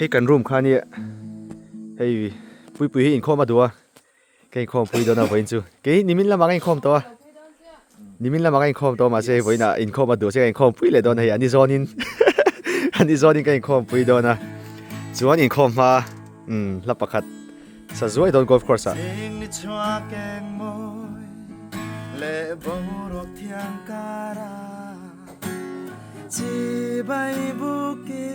Hei kan room kha nia hei puipui hi inkhawm a duh a ka inkhawm pui dawn a vawiin chu kei nimin lamah ka inkhawm tawh a nimin lamah ka inkhawm tawh a mahse hei vawiinah inkhawm a duh se ka inkhawm pui leh dawn a hei ani zawnin ani zawnin ka inkhawm pui dawn a chuan inkhawm hma umm hla pakhat sa zuai dawn golf course ah. Chibai buki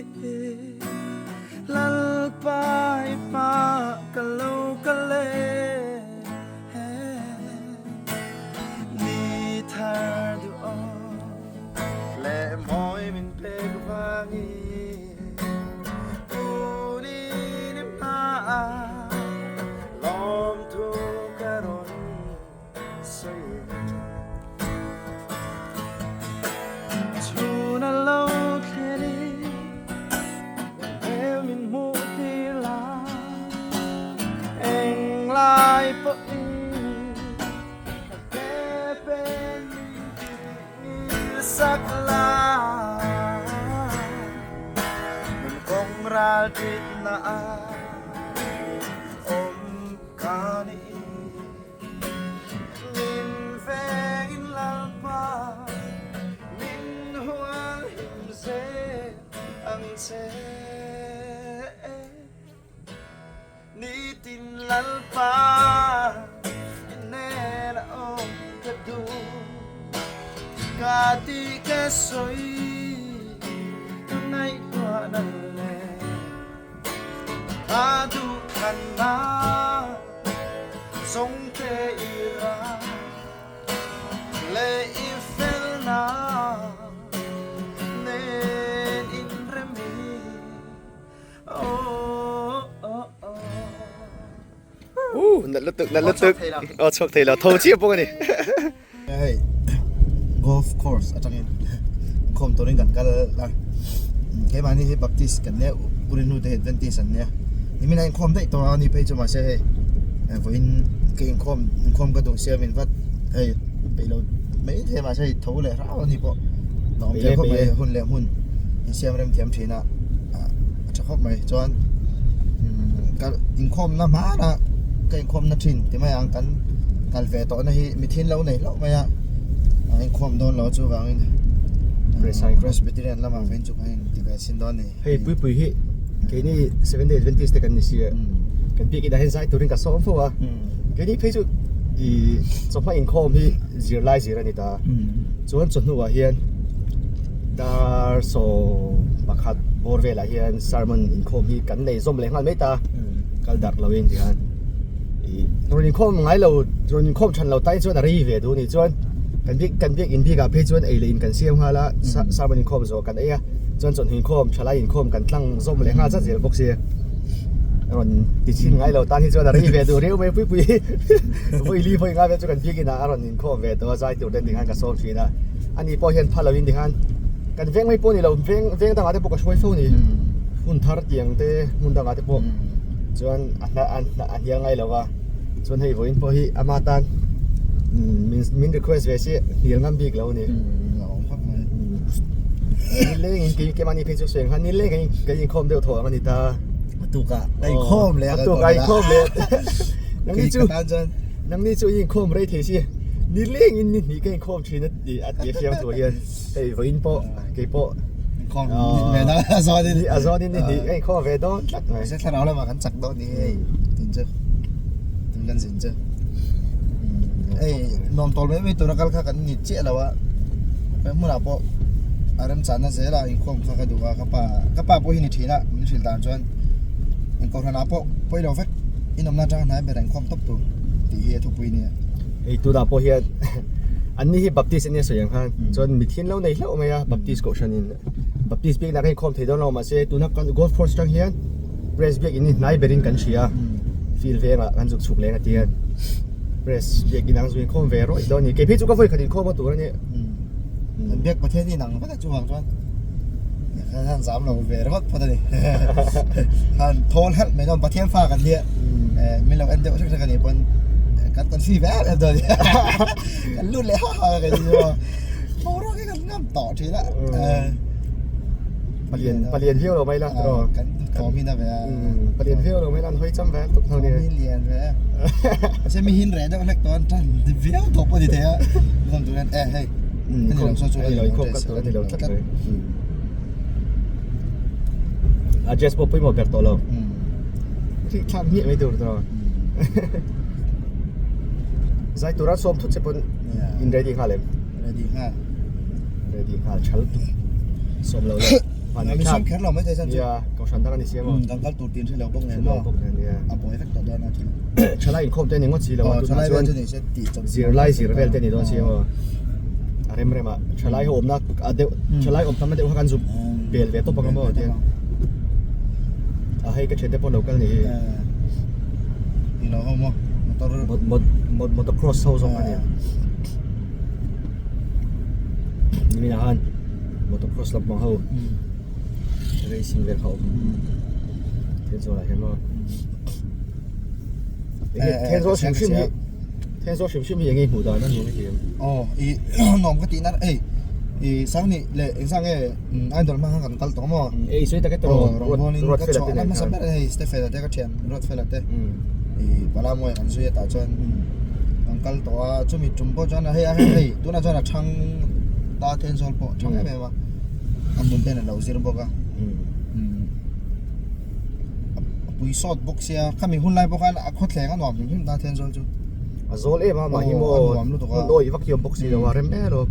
Lalpa i hma ka lo kal e Ni thar duh awm leh mawi min pek vangin Tunin i hma ah lawmthu ka rawn Min vengin Lalpa min hual him zel ang che. Nitin Lalpa i hnenah awm ka duh, ka tih ka sawi ka ngaihtuah nan leh ka duh thanna. Zawngte i ra leh i felna nen inremi oh oh oh. Uh, nat lutuk, nat lutuk. Oh, chhuak thei lo. Tho chiah bawk a ni. Hei golf course atangin khawm turin kan kal a keimahni hi baptist kan nia urinu te hi adventist an nia nimin a inkhawm daih tawh a ni phei chu mahse hei vawiin ka inkhawm inkhawm ka duh sia min vat hei peih lo mai thei mahse hei tho leh hrau a ni pawh a awm thei khawp mai hun leh hmun insiam rem thiam thin a a tha khawp mai chuan ka inkhawmna hmana ka inkhawmna thin ti mai ang kan kal ve tawhna hi mi thin lo nei hlauh mai a a inkhawm dawn lo chuvangin Presbyterian lamah veng chu kan inti ve chhin dawn a ni. Hei Puipui hi keini Seventh Day Adventist te kan ni si a kan biak inah hian zai turin ka sawm fo a keini phei chu ih chawhma inkhawm hi zirlai zir a ni ta chuan chawhnuah hian dar 11 bawr velah hian sermon inkhawm hi kan nei zawm leh nghal mai ta kal darh loin tihian. Rawn inkhawm ngai lo, rawn inkhawm than lo tain chuan a rei ve duh a nih chuan kan biak kan biak in bikah phei chuan ei leh in kan siam nghal a, sermon inkhawm zawh kan ei a, chuan chawhnu inkhawm, thalai inkhawm kan tlang zawm leh nghal zat zel bawk sia. Rawn ti chhin ngai lo tan hi chuan a rei ve duh riau mai pui pui vawi li vawi nga vel chu kan biak inah a rawn inkhawm ve tawh a, zai tur te tikhan ka sawm thin a, ani pawh hian pha loin tikhan kan veng mai pawh a ni lo, veng veng dangah te pawh ka hruai fo a ni, hun thar tiang te hmun dangah te pawh. Chuan a hna a hna a hnial ngai lo va, chuan hei vawiin pawh hi ama tan min min request ve si hnial ngam bik lo a ni. Ni lengin kei keimahni phei chu sawi ang khan ni leng kan inkhawm deuh thaw ang a ni ta. A tukah a inkhawm leh a a tukah a inkhawm leh nangni chu nangni chu i inkhawm rei thei si ni lengin ni hnih ka inkhawm thin a ti a ti a fiam thu hian hei vawiin pawh kei pawh Inkhawm ve dawn a zawnin a zawnin ni hnih ka inkhawm ve dawn tlat mai. Mahse thlarau lamah kan chak dawn ni hei tun chu tun kan zin chu hei nuam tawl mai mai tura kal kha kan ni chiah lo a hmunah pawh a remchahna zela inkhawm kha ka duh a ka pa ka pa pawh hi ni thin a min hrilh dan chuan inkohhranah pawh pawi lo vek inawmna atanga hnai ber inkhawm tawp tur tih hi a thupui a ni a. Hei tunah pawh hian Anni hi Baptist ania sawi ang khan chuan mithian lo nei hlauh mai a Baptist kohhranin Baptist biakna kha inkhawm thei dawn lo mahse tuna kan golf course atang hian press biak in hi hnai berin kan hria field vengah kan zuk chhuk leng a ti hian press biak in ang zu inkhawm ve rawih dawn a ni kei phei chu ka vawi khat inkhawm a tur a ni. Kan biak Pathian hi nang vek a chuvang chuan khan zam lo ve ringawt phawt a ni khan thawl helh mai dawn Pathian fa kan nia min lo en deuh hrek hrek a nih pawn kan kan fi ve em em dawn a ni kan lut leh ha ha ka ni chu maw boruak hi kan ngam tawh thin a. Palian palian viau lo mai la tiraw. Kan thawm hi na ve a. Palian viau lo mai la an hawi cham ve tuk tho ni. Thawm hi lian ve a. Mahse mi hin reh deuh hlek tawh an tan viau tawh pawh ni thei a. Inkhawm tur hian e hei a ni lo saw chu a ni lo inkhawm kal tur a ni lo tlat mai. A dress pawh pawimawh ber tawh lo. Ri thlak hmiah mai tur tiraw. Zai tura sawm thut che pawn in ready nghal em? Ready nghal. Ready nghal thal sawm lo le. Van mi sawm kher lo mai thei chan chu. Nia, kohhran dang a ni sia maw? Kan kal tur tin hre lo bawk nen maw? Bawk nen nia. A buai vek tawh dawn a thil. Thalai inkhawm te ni ngawt si lo a tunah chuan zirlai zir vel te ni dawn sia maw? A rem rem a thalai ho awmna a deuh thalai awm tam na deuh kha kan zuk bel ve tawp ang a maw tiang. A hei ka thiante pawh lo kal ni hi. Ni lo ho maw motor mot motocross ho zawk a nia. Nimin ah khan motocross lampang ho racing vel kha a awm Thenzawl ah hian maw enge Thenzawl hrim hrim hi Thenzawl hrim hrim hi enge i hmuh dan a nuam i ti em? Aw i nuam ka tih na hei i Sangni leh engzah nge Idol hmang khan kan kal tawh maw? E i sawi tak e tawh Ruat Ruat Fela te nen khan hei Stephen-a te ka thian Ruat Fela te i Palamuai kan zui a tah chuan kan kal tawh a chumi tum pawh chuan hei a hei tunah chuan a thang ta Thenzawl pawh a thang em em a a hmun ten a lo zir bawk a a pui sawt bawk sia khami hun lai pawh khan a khawthleng a nuam hrim hrim ta Thenzawl chu a zawl em a mahni maw hmun awih vak hi a awm bawk si lo a rem em a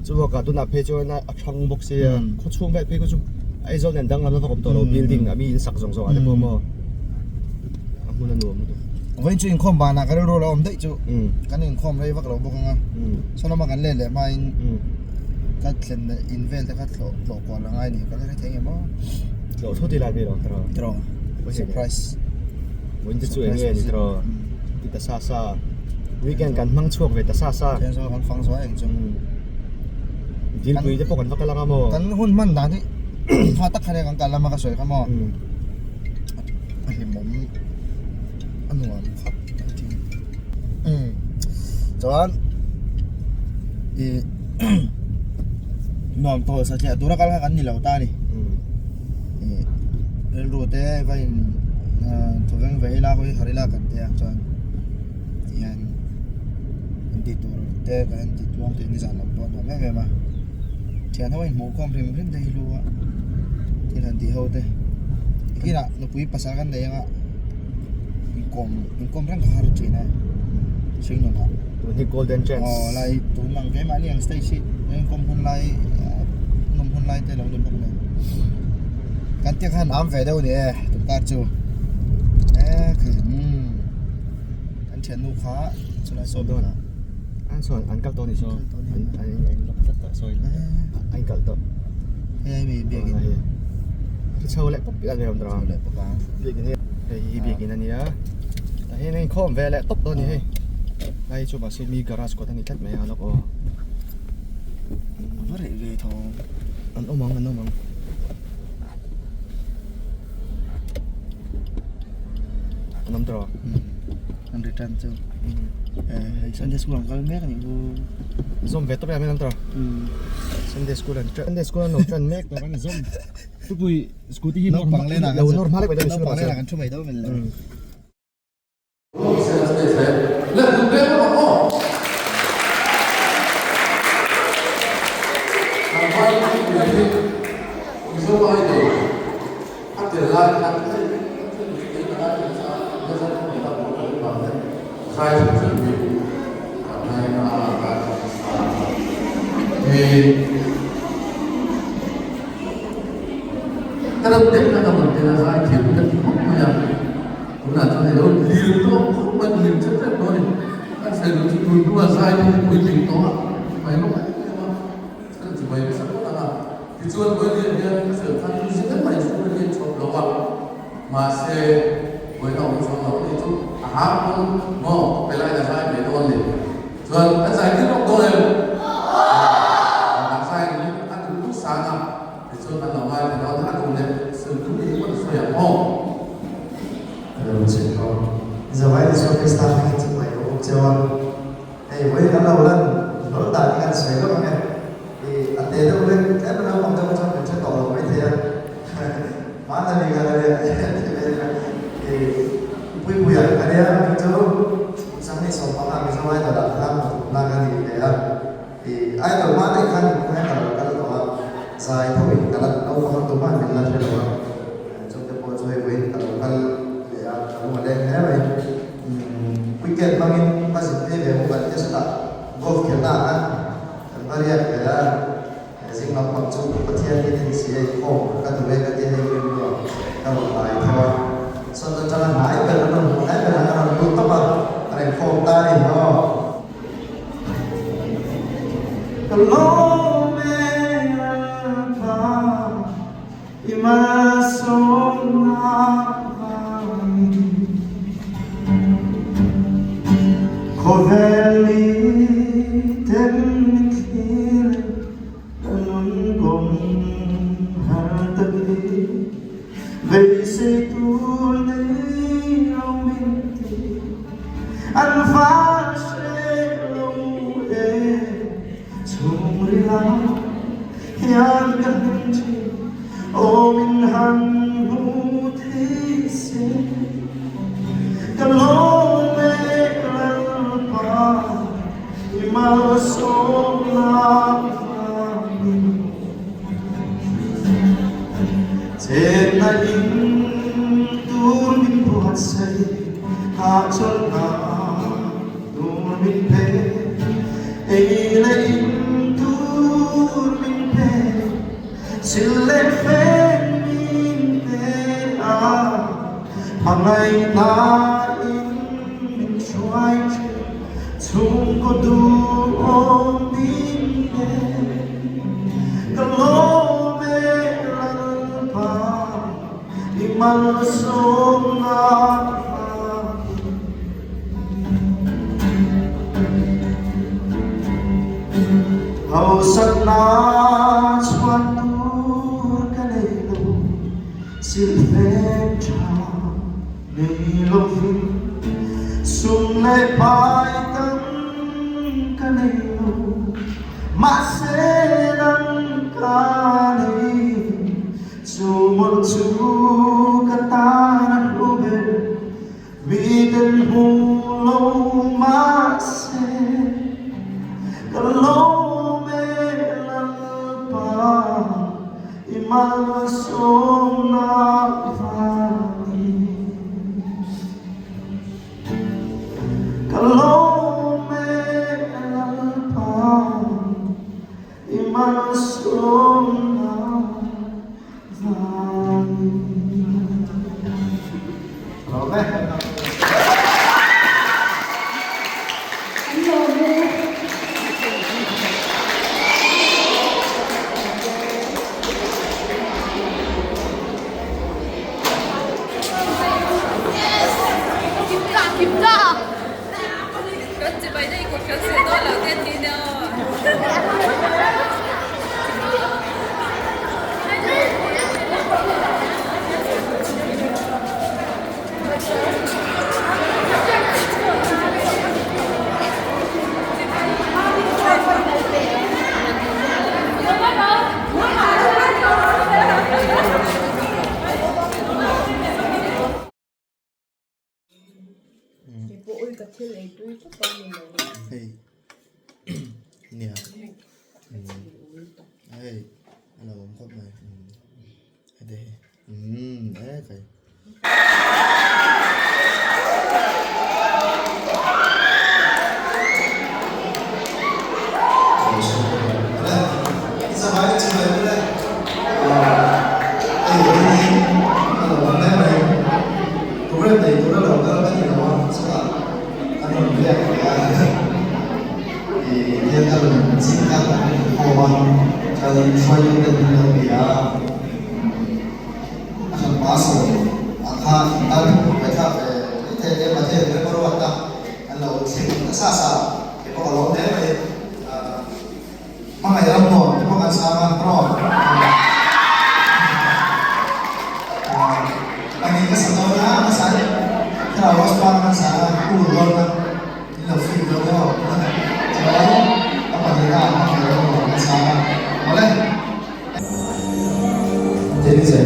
chubakah tunah phei chuan a thang bawk sia khaw chhung vel phei kha chu Aizawl nen danglam vak awm tawh lo building a mi in sak zawng zawng ah te pawh maw a hmun a nuam lutuk. Vawiin chu inkhawm banah ka rilru lo awm daih chu kan inkhawm rei vak lo bawk ang a saw lama kan let leh hmain ka thlen leh in vel te kha tlawh tlawh kual a ngai a ni ka la hre thei ngei maw. Tlawh thut ila mi lo tiraw. Tiraw surprise. Vawiin te chu eng nge ni tiraw ti ta sa sa weekend kan hmang chhuak ve ta sa sa. Thenzawl kan fang zuai ang chu. Dilpui te pawh kan va kal anga maw? Kan hun hman dan hi tha tak khan kan kal lama ka sawi kha maw? A hlimawm a nuam khawp mai thin. Chuan i nuam tawl satliah tura kal kha kan ni lo ta a ni. I rilru te va in thawveng ve ila hawi har ila kan tia chuan. Tihian an tih tur te kan han tih tluang tih nizan lam pawh a nuam em em a thian ho a inhmuh khawm hrim hrim te hi hlu a thil han tih ho te kinah nupui pasal kan nei anga inkawm inkawm reng kha har thin a hring nunah tun hi golden chance aw lai tun ang keimahni ang stage hi inkawm hun lai nawm hun lai te lo ni bawk nen kan tia khan am ve deuh a ni e tunkar chu e khi umm. An thiannu kha chulai saw dawn a. An sawn an kal tawh ni saw. An an in lock tlat tawh sawi. A in kalh tawh. Hei mi biakin. Hi chho leh pawp ila awm tawh. Chho leh pawp a. Biakin hi hei hi biakin a nia. Tah hian a inkhawm ve leh tawp dawn ni hei. Lai chu mahse mi garage kawt a ni tlat mai a lawk aw. Va reh ve tho. An awm ang an awm ang. An awm tawh. An return chu. Eh Sunday school an kal mek anih chu. Zawm ve tawp em an tawh. Sunday school an Sunday school an lo tan mek tawh kan zawm. Tupui scooty hi naupang lena lo normal mai dawn naupang lena kan thu mai dawn min le. Tunah chuan hei lo lir tawh khawp mai lir chet chet tawh a ni. Kan sawi duh chu tun hnua zai te hi puitling tawh a mai lawk em em a, chhan chu mai nasa phawt ang a. Tichuan Vawiin hian ka sawi khan chu zing em mai chu ka hian chhawp lo a, mahse vawiin a awm chuang lo a ni chu a hang pawn maw pe lain a zai ve dawn a ni. Chuan kan zai tir lawk dawn em? Kan zai ni a duh duh san a. Tichuan kan lo ngaithla dawn a, a duh leh sawi duh ni pawh sawi ang aw. Ka lo chhe tawh. Zawai Isua Krista hmingin chu hmai ka bawk cheu a. Hei vawiin kan lo lan hlawl dan hi kan sawi lawk ang e. I a te deuh vek tlem a naupang deuh chuan kan hre tawh lo maithei a. nia Puipuia ka nia hming chu Sanghnih sawmpanga Mizo Idol ah khan pathumna ka ni ve a, i Idol hma daih khan inkhawm ka lo kal tawh a, zai tho in ka la naupang tumah min la hre lo a, chungte pawh chu hei vawiin ka lo kal leh a, ka lung a leng hle mai. Weekend hmangin ka zin phei ve bawk an tia sawtah golf khelhna ah khan kan va riak ve a. Zing lampang chu Pathian hi nin si a inkhawm ka duh e ka tia hei rilru ah ka rawn pai tho a, sawn atanga hnai ber an rawn hmuh hnai ber ah ka rawn lut tawp a, ka rawn inkhawm ta a ni maw. Ka lawm e Lalpa i malsawmna vangin Khawvel mi ten min thlir e ka nun kawng har takin Beisei tur nei lo min ti an van hre lo e Chhungrila hian ka hlim thin aw min han hmu thei se Ka lawm e Lalpa i malsawmna vangin Chenna in tur min buatsaih hahchawlhna Tur min pe, ei leh in tur min pe, sil leh fek min pe a, hmangaihna in min hruai thin, chhungkaw duhawm min pe. Ka lawm e Lalpa, i malsawmna vangin. Hausatna chhuan tur ka nei lo, silhfeng tha nei lovin sum leh pai tam ka nei lo, mahse nang ka nei. Chu mawlh chu ka tan a hlu ber. Miten hmu lo mahse ka lawm e Lalpa i malsawmna vangin. Ka lawm e Lalpa i malsawmna Hei nia hei a lo awm khawp mai heti hi umm e kai. Hmangaih ram nuam te pawh kan sang a, rawn Ani ka sa dawn a, ka sa thlarau Rospa kan sa a, u dawn a, in lo feel dawn emaw chuan a pahnihna ah hmangaih ram nuam kan sang a, awle. Tei zai.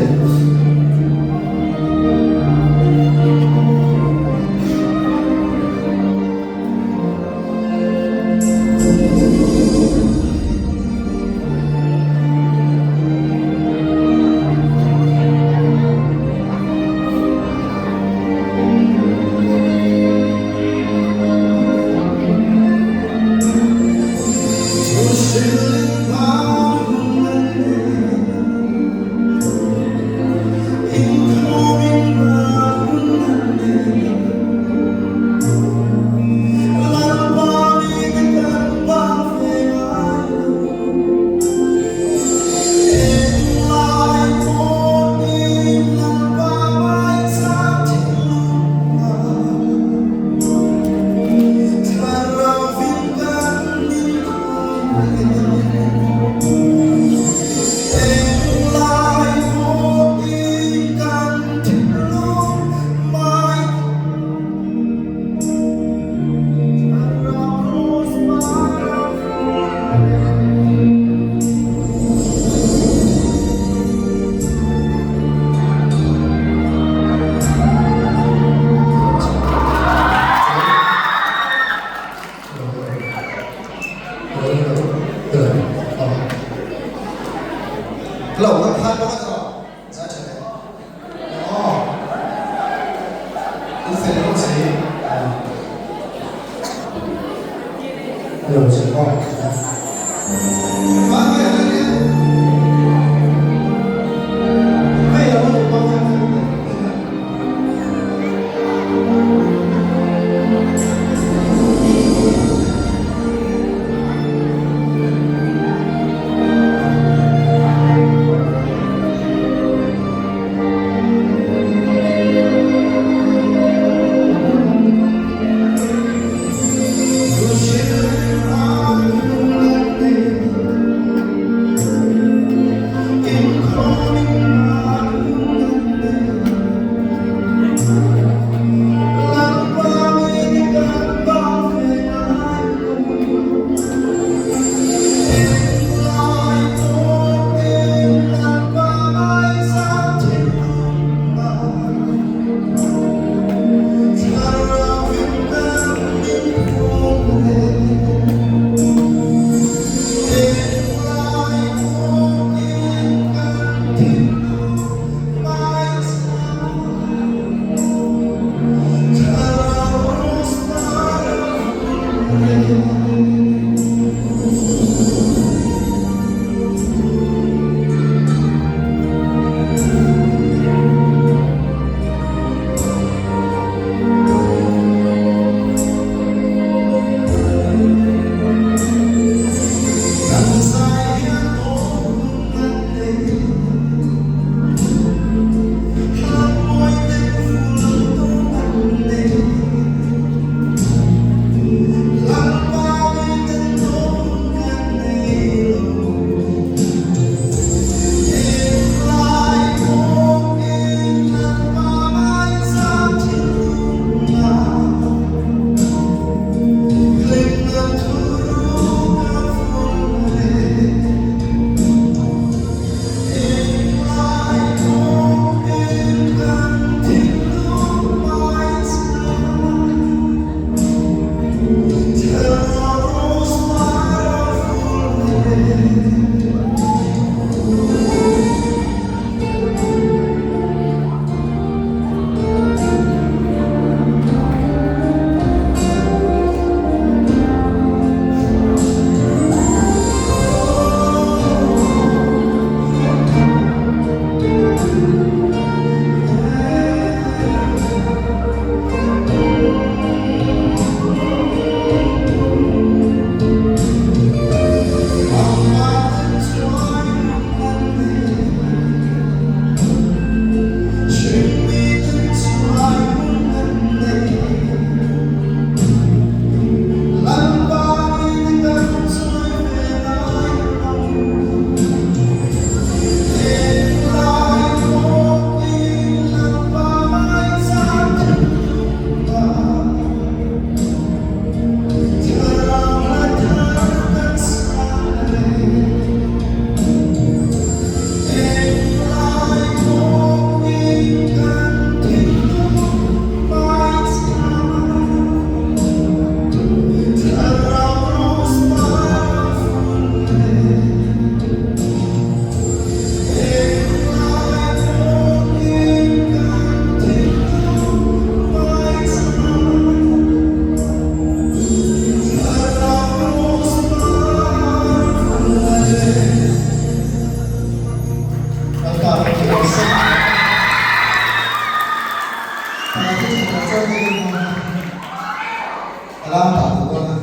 Alam tak tu dawn a.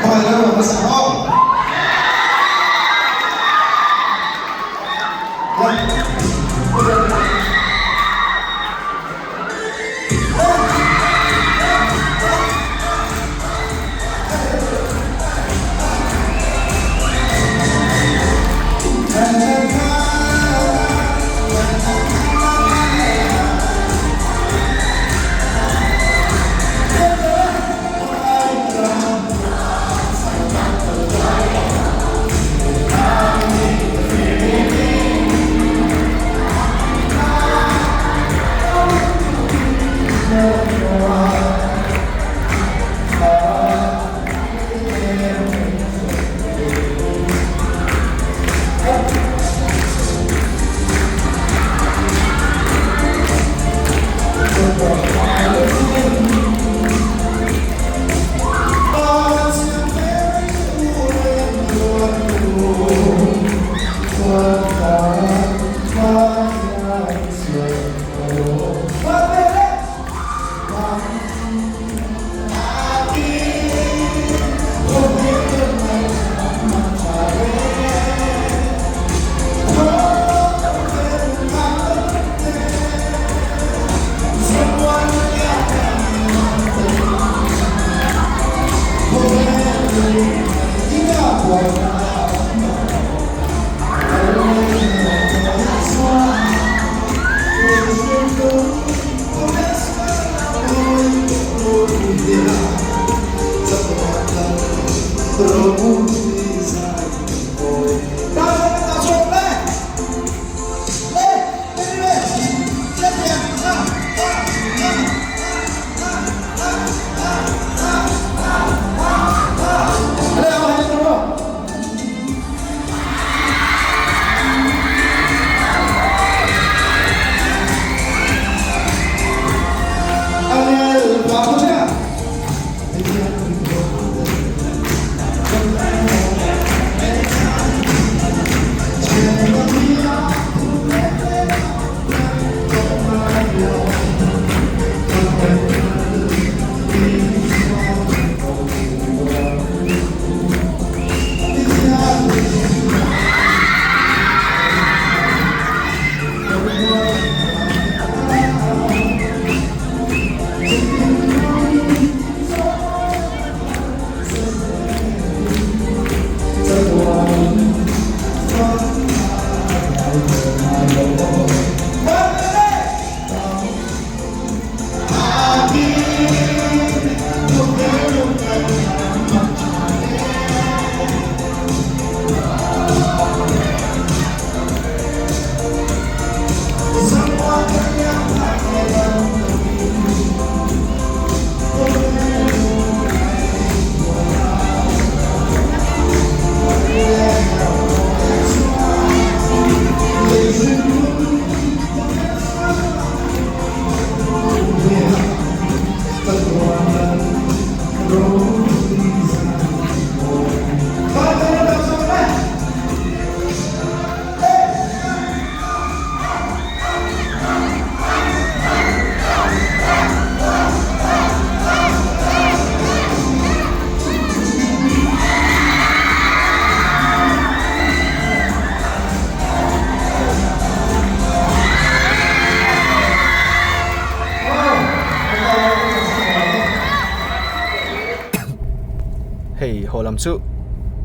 Khawngaih lo rawn hmasa aw. Hei haw lam chu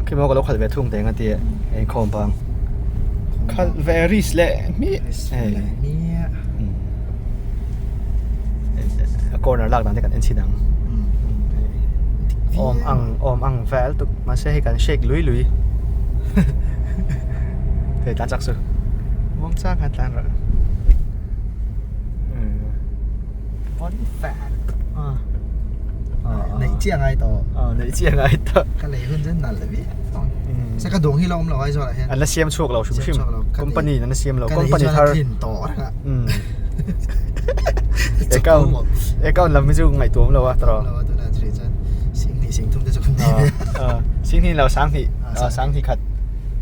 khi maw ka lo khalh ve thung teng a tia hei khawm bang khalh ve risk leh hmiah hei a corner lak dan te kan en chhin ang awm ang awm ang vel tuk mahse hei kan shake lui lui hei tlan chak chu muang chang khan tlan rawh Neih chiah ngai tawh. Ờ neih chiah ngai tawh. Ka lei hun chuan nalh viau ang. Se ka duang hi la awm lo Aizawl ah hian. An la siam chhuak lo hrim hrim. Company in an la siam lo. Company thar. Ka lei hi chuan a tlin tawh reng a. Account account lam hi chu ngaihtuah awm lo a tawh. Awm lo a tunah chuan sing. Sanghnih singthum te chu kan nei ve. Singhnih lo sanghnih sanghnih khat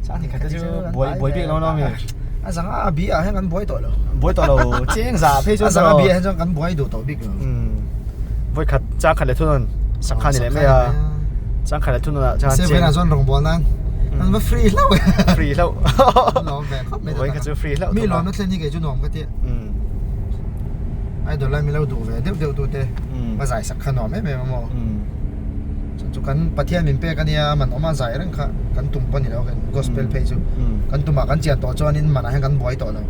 sanghnih khat te chu buai buai bik lo no mi. A zanga a bi ah hian kan buai tawh lo. Buai tawh lo cheng za phei chuan a zanga bi ah hian chuan kan buai duh tawh bik lo. Vawi khat chang khat leh thun sak kha ni leh mai a. Chang khat leh thun ah chuan cheng. Seven ah chuan rawngbawl nan an va free hlauh. Free hlauh. Lawm ve khawp mai. Vawi khat chu free hlauh. Mi lawmna thlen hi kei chu nuam ka ti. Idol lai mi lo duh ve deuh deuh tu te va zai sak kha nuam em em a maw chuan chu kan Pathian min pek ania man awm a zai reng kha kan tum pawh ni lo kan gospel phei chu kan tumah kan chian tawh chuanin manah hian kan buai tawh lo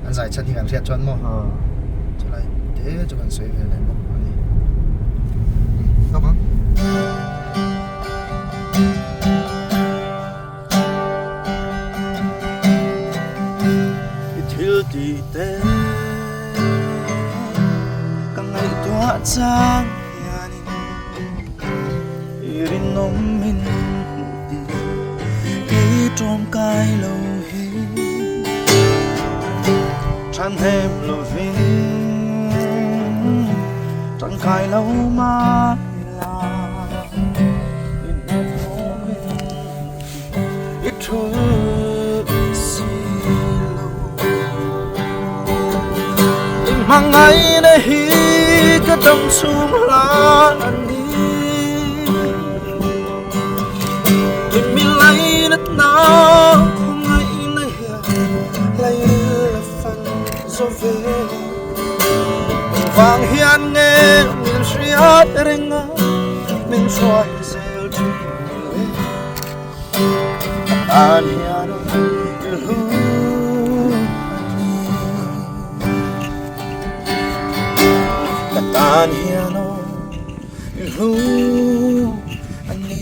an zai chhan hi kan hriat chuan maw chulai te chu kan sawi ve leh bawk a ni hlawk ang. I thil tih te ka ngaihtuah chang hianin i rinawm min hmuh tir kei tawngkai lo hi thanhnem lovin tangkai lo mah ila. I thu si lo I hmangaihna hi ka dam chhung hlan a ni I mi lainatna khawngaihna hian lairil a fan zo ve Engvang hian nge min hriat reng a min hruai zel thin le Ka tan hian i hlu a ni Ka tan hian i hlu a ni.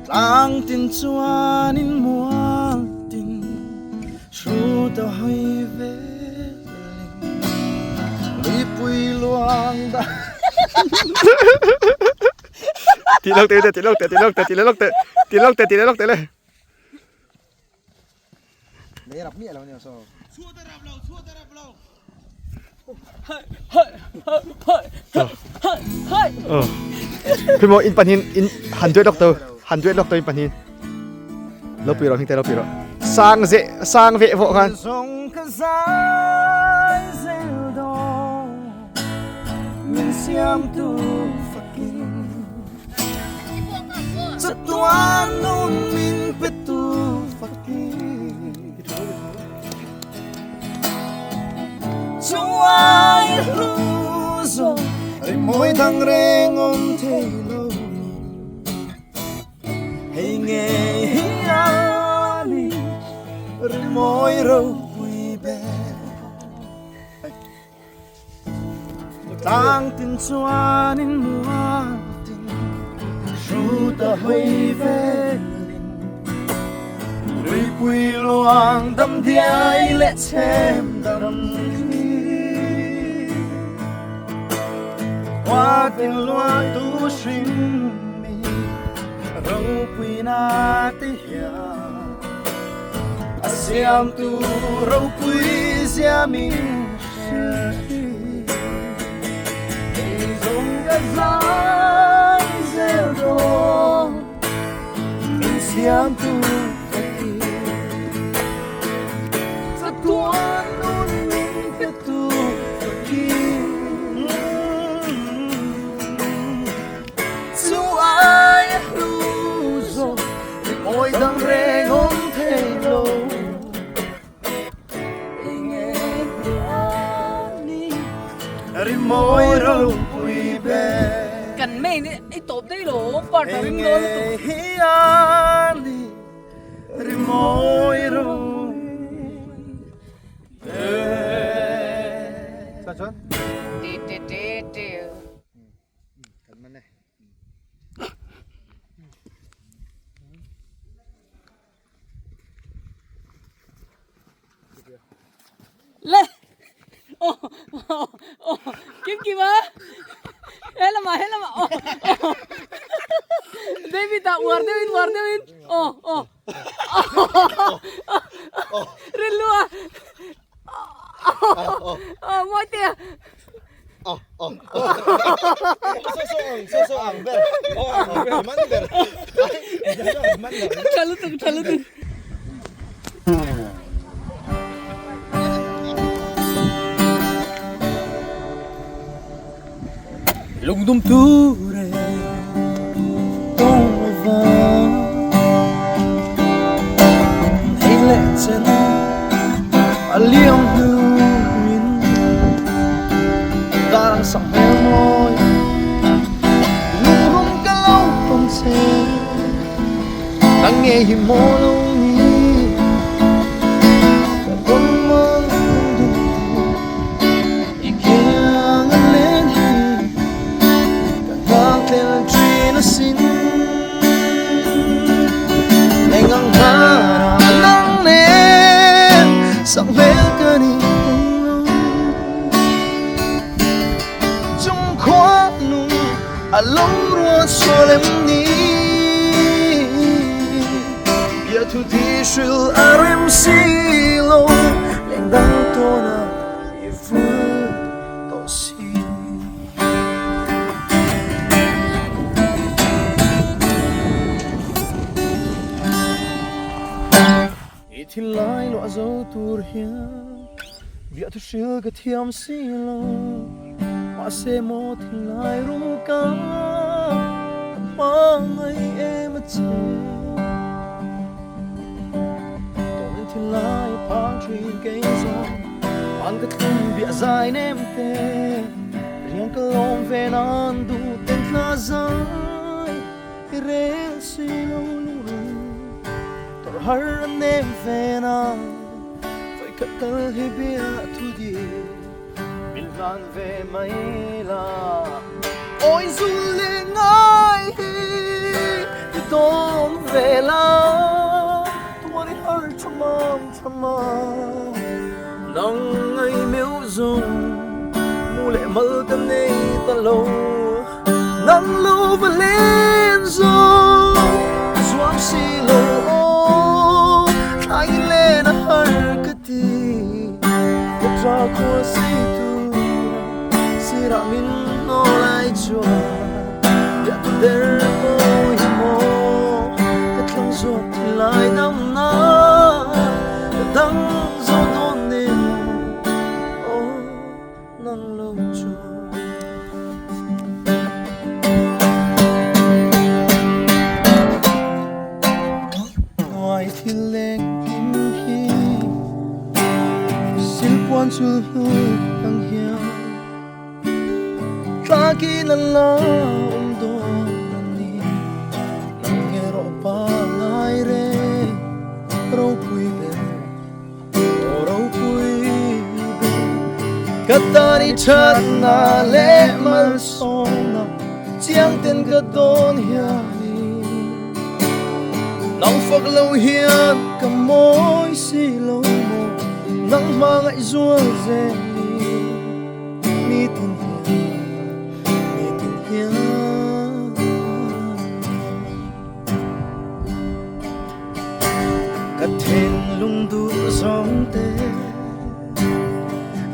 Tlang tin chuanin mual tin hru ta hawi velin Luipui luang dan Ti lawk teh ti lawk teh ti lawk teh ti lawk teh ti lawk teh ti lawk teh le. Lei rap miah lo nia saw. Khi mo in panin in han duet lok to han duet lok to in panin lo pui ro hing te lo pui ro sang ze sang ve vo khan Min siam tu fakin Chatuan nun min pe tu fakin Chuai hlu zo Rimawi dang reng awm thei lo Hei ngei hi a ni Rimawi ropui ber Tlang tin chuanin mual tin hru ta hawi velin Luipui luang dam diai leh chhem dam thi Khua tin lua tu hring mi ropui na te hian A siam tu ropui zia min hrilh hi Hei zawng ka zai zel dawn min siam tu ka ti Chatuan nun min pe tu ka ti Chu ai a hlu zawk Rimawi dang reng awm thei lo Hei nge hmuh ni Rimawi ropui ber Kan main i tawp daih lo part a ring dawn lutuk. Hei nge hian ni Rimawi ropui ber Sa chuan? Ti ti ti ti. Kan man e. Le oh oh oh kim kim a he lama he lama oh oh de David a uar deuhin uar deuhin aw aw rilru a aw mawi te a tha lutuk tha lutuk. Lungdum ture tawng lova hei leh chen a liam hnuin darang sang hmel mawi lungrum ka lo tawn che nang nge hi maw lo ni ka tawn mang lungdum I kiang a len hi ka nghakhlel thin asin. Eng ang hmara nang nen sak hmel ka ni thung lo. Chung khua nung a lo ruat sual em ni. Bia thu thi hril a rem si lo leng dang tawn a. I vul tawh si. I thil lai luah zo tur hian biah thu hril ka thiam si lo. Mahse maw thil lai rum ka ka hmangaih em a che. Tawnin thil lai phang thin kei zawng. An ka thlum bia zai nem te riang ka lawm ve nan duh ten thla zai i rel si lo lungru tor har an nem ve na voi khat tal hi bia thu di min hlan ve mai la oi zu le ngai hi ti dawn ve la tuar i har thamam thamam Nang ngai miu zung mu leh mal ka nei ta lo Nang lo va len zo ka zuam si lo aw Thlai len a har ka ti ka tha khua si tu Sirah min hnaw lai chuan bia tu der mawi hi maw Ka thlang zawk thinlai dam na ka dang zo dawn nen aw nang lo chuan. Hnuai thil leng kim hi silpuan chul hnu ang hian Tlakin an la awm dawn a ni. Nang erawh pangngai reng ropui ber, aw ropui ber. Ka tan i thatna leh malsawmna chiang ten ka dawn hianin Nang fak lo hian ka mawi si lo maw, nang hmangaih zual zelin. Nitin hian, nitin hian. Ka thinlung duh zawng te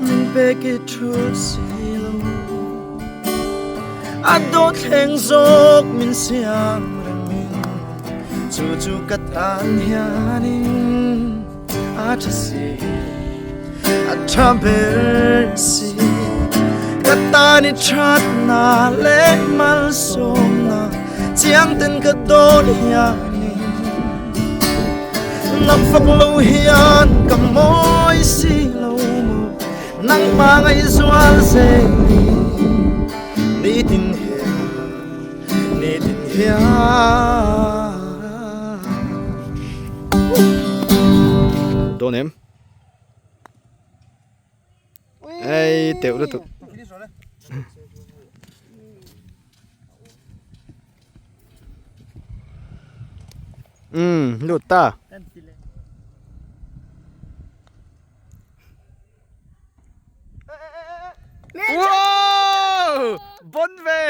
min pek i thul si lo. A dawt thleng zawk min siam remin chu chu ka tan hianin a tha si a tha ber si ka tan i that na leh malsawmna chiang ten ka dawn hianin nang fak lo hian ka mawi si lo maw nang hmangaih zual zel ni nitin hian nitin hian. Dawn em? Ei teuh lutuk. Lut ta. Wow! Bon ve!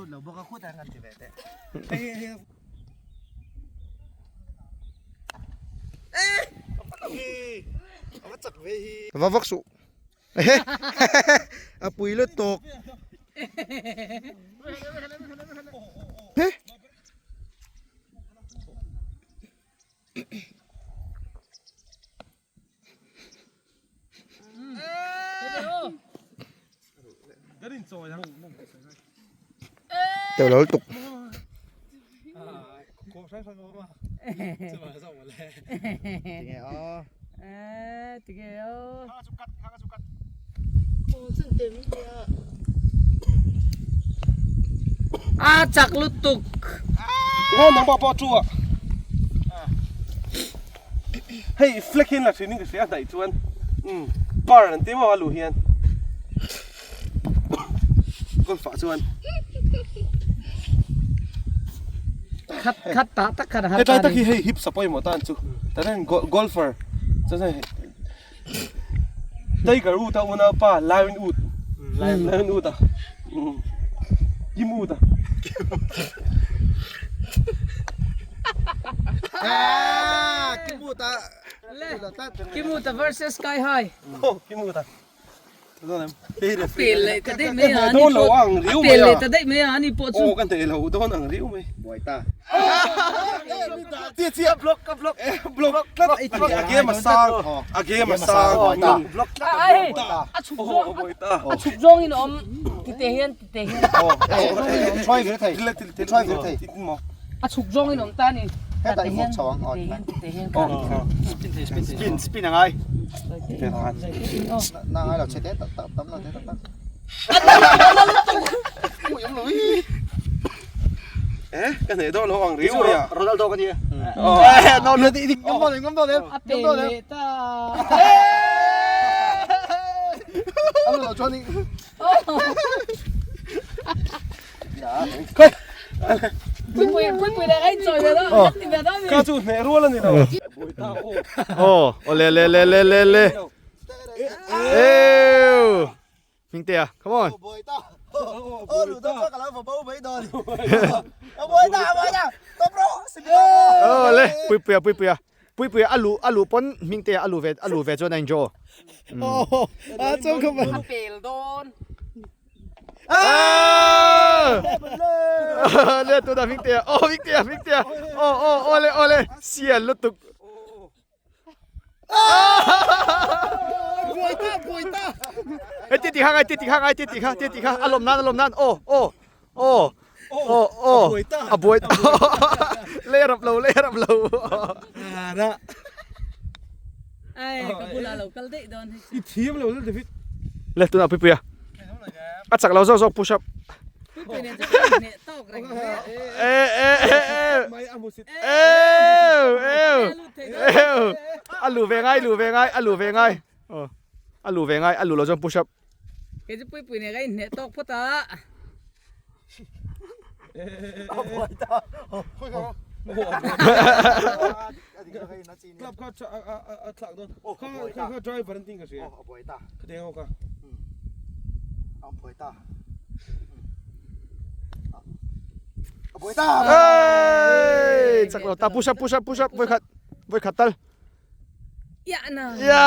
lut lo bawk a khutah hian kan ti ve teh. Hei hei. Va vak suh. A pui lutuk. He. Teuh lo lutuk. Tinge aw. Tinge aw. A chak lutuk. Tinge nang pawh pawh chu a. Hei flag hian la thin in ka hria a hnaih chuan umm par an ti maw a luh hian golf ah chuan khat khat tah tak khat a har hetlai tak hi hei hips a pawimawh tan chu tah hian golfer chuan hei Tiger Wood a unaupa Lion Wood Lion Wood a umm Kim Wood a. Kim Wood a versus Sky High. Oh Kim Wood a. A pel leh ta daih mai a, ani pawh a pel leh ta daih mai a, ani pawh chu. Aw kan thei lo dawn ang riau mai. Buai ta. Chia chia block ka block block tlat a game a sang a game a sang block tlat ai a chhuk zawng a chhuk zawng in awm ti te hian ti te hian try ve thei try ve thei a chhuk zawng in awm ta ni heta i vawk chho ang ti te hian spin spin angai na ngai lo che te tak tak tam lo te tak tak Eh, ka nei dawn lo ang riu mai a. Ronaldo ka ni e. Eh, no no di ngam dawn ngam dawn em. A pel leh ta. Ano lo chuan ni. Khoi. Pui pui pui pui leh ai chawi ve dawn. Ti ve dawn ni. Ka chu hneh rual a ni lo. Oh, ole le le le le le. Ew. Hmingtea, come on. Buai ta. Oh, lu ta ka lo bo mai dawn. Buai ta, buai ta. Top ro. Oh, le, pui puia, pui puia. Pui puia alu alu pon Hmingtea alu ve alu ve chuan a injo. Oh, a chuan ka A pel dawn. Ah! Le tu da Hmingtea. Oh, Hmingtea, Hmingtea. Oh, oh, ole, ole. Sial lutuk. Buai ta, buai ta. Hei ti ti kha ngai ti ti kha ngai ti ti kha ti ti kha a lawm nan a lawm nan aw aw aw aw aw a buai ta le rap lo le rap lo ra Ai ka bulah lo kal daih dawn hei I thiam lo David. Le tuna pui puia a chak lo zawk zawk push up Pui pui nen chuan ka inhneh tawk reng mai a. E e e e. Ew ew ew a lu ve ngai lu ve ngai a lu ve ngai aw a lu ve ngai a lu lo chuan push up. Kei chu pui pui nen ka inhneh tawk phawt a. A buai ta. Club kha a thlak dawn. Kha kha driver an tih ka hria. A buai ta. Ka teng ho kha. A buai ta. A buai ta. Hey, chak lo ta push up push up push up voi khat voi khat tal. Ya na. Ya.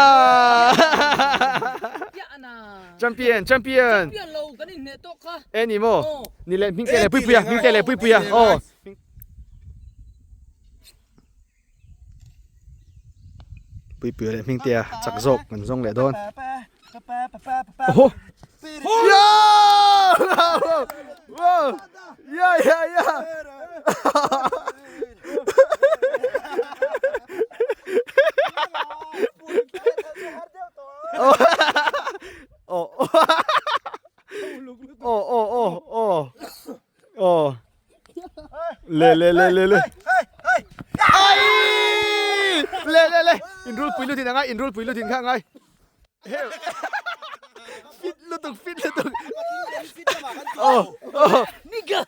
Ya na. Champion champion. Champion lo kan inhneh tawk kha. E ni maw. Ni le hming te le pui puia hming te le pui puia aw. Puipuia leh Hmingtea chak zawk kan zawng leh dawn. Oho! Ya ya ya! Oh oh oh oh oh oh le le le le le ai le le le in rul pui lutin angai in rul pui lutin kha angai fit lutuk fit lutuk oh oh nigga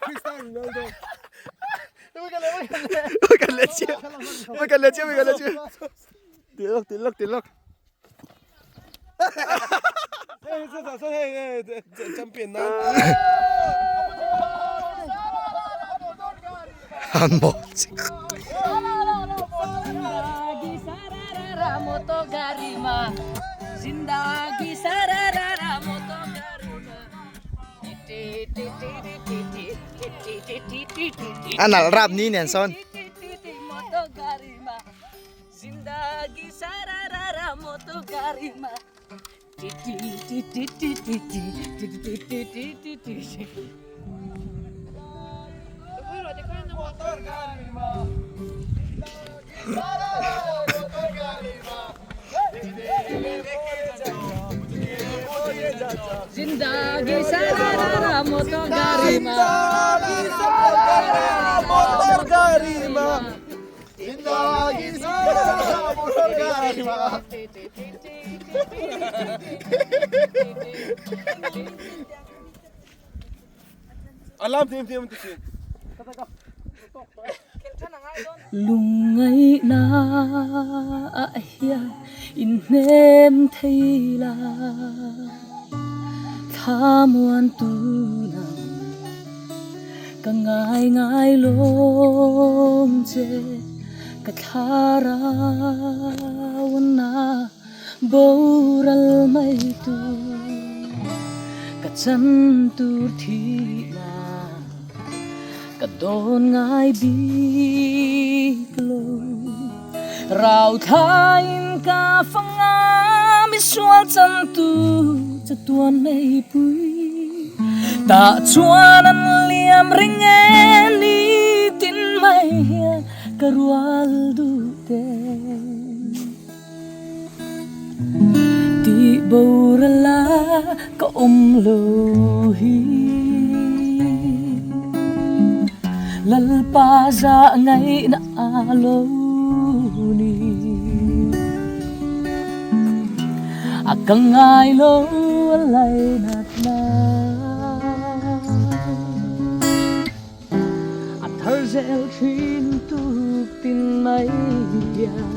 Cristiano Ronaldo kan le chia kan le chia kan le chia tilok tilok tilok Hei hei hei champion nan. An maw A nalh rap ni nen sawn. Lungngaihna ah hian inhnem thei la, thlamuan tuna ka ngai ngai lawm che, ka thlarau na boral mai tur ka chan tur thihna ka dawn ngai bik lo. Rau thlain ka fanga misual chantu chatuan meipui tah chuan an liam ring e nitin mai hian ka rual duh te. Tih boral a ka awm lo hi. Lalpa zah ngaihna a lo ni. A ka ngai lo a lainat na. A thar zel thin tuk tin mai hian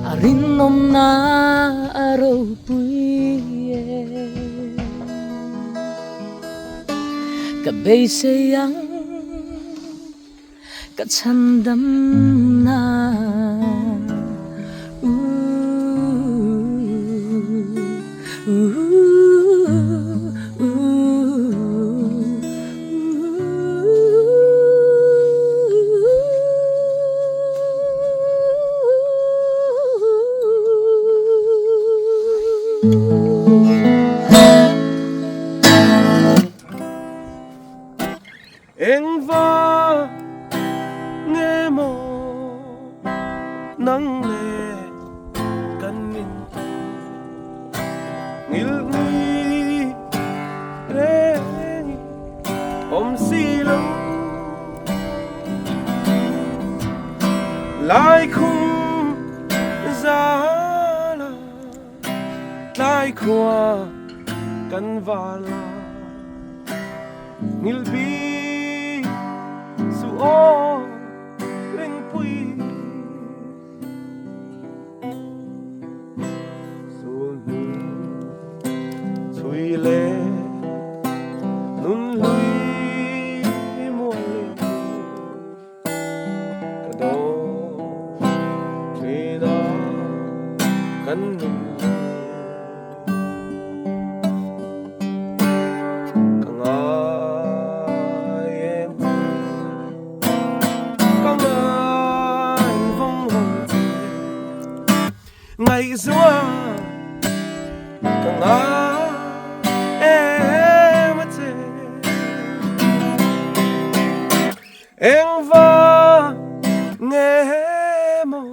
a rinawmna a ropui e. Ka beisei ang ka chhandamna Engva nge maw nang leh kan in ngil ni reng awm si lo lai khum zala tlai khua kan vala. Ngil bi su aw ringpui sul hnu chhui le nun hlui mual le ka dawn thin a kan nun Ka ngai em ka ngai vawng vawng che ngaihzua ka ngai em a che engva nge maw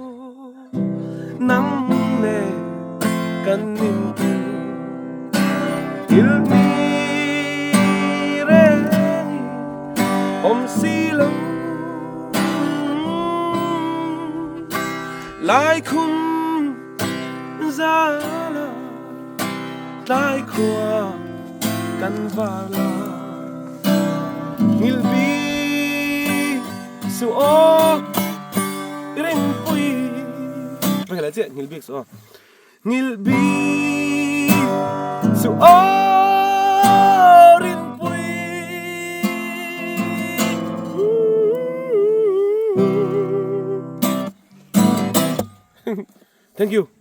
nang le kan in tu thil mi reng awm si lo lai khum za la tlai khua kan var la ngil bi su aw ringpui Bây giờ là chuyện ngil bik su aw ngil bi su aw ringpui. Thank you.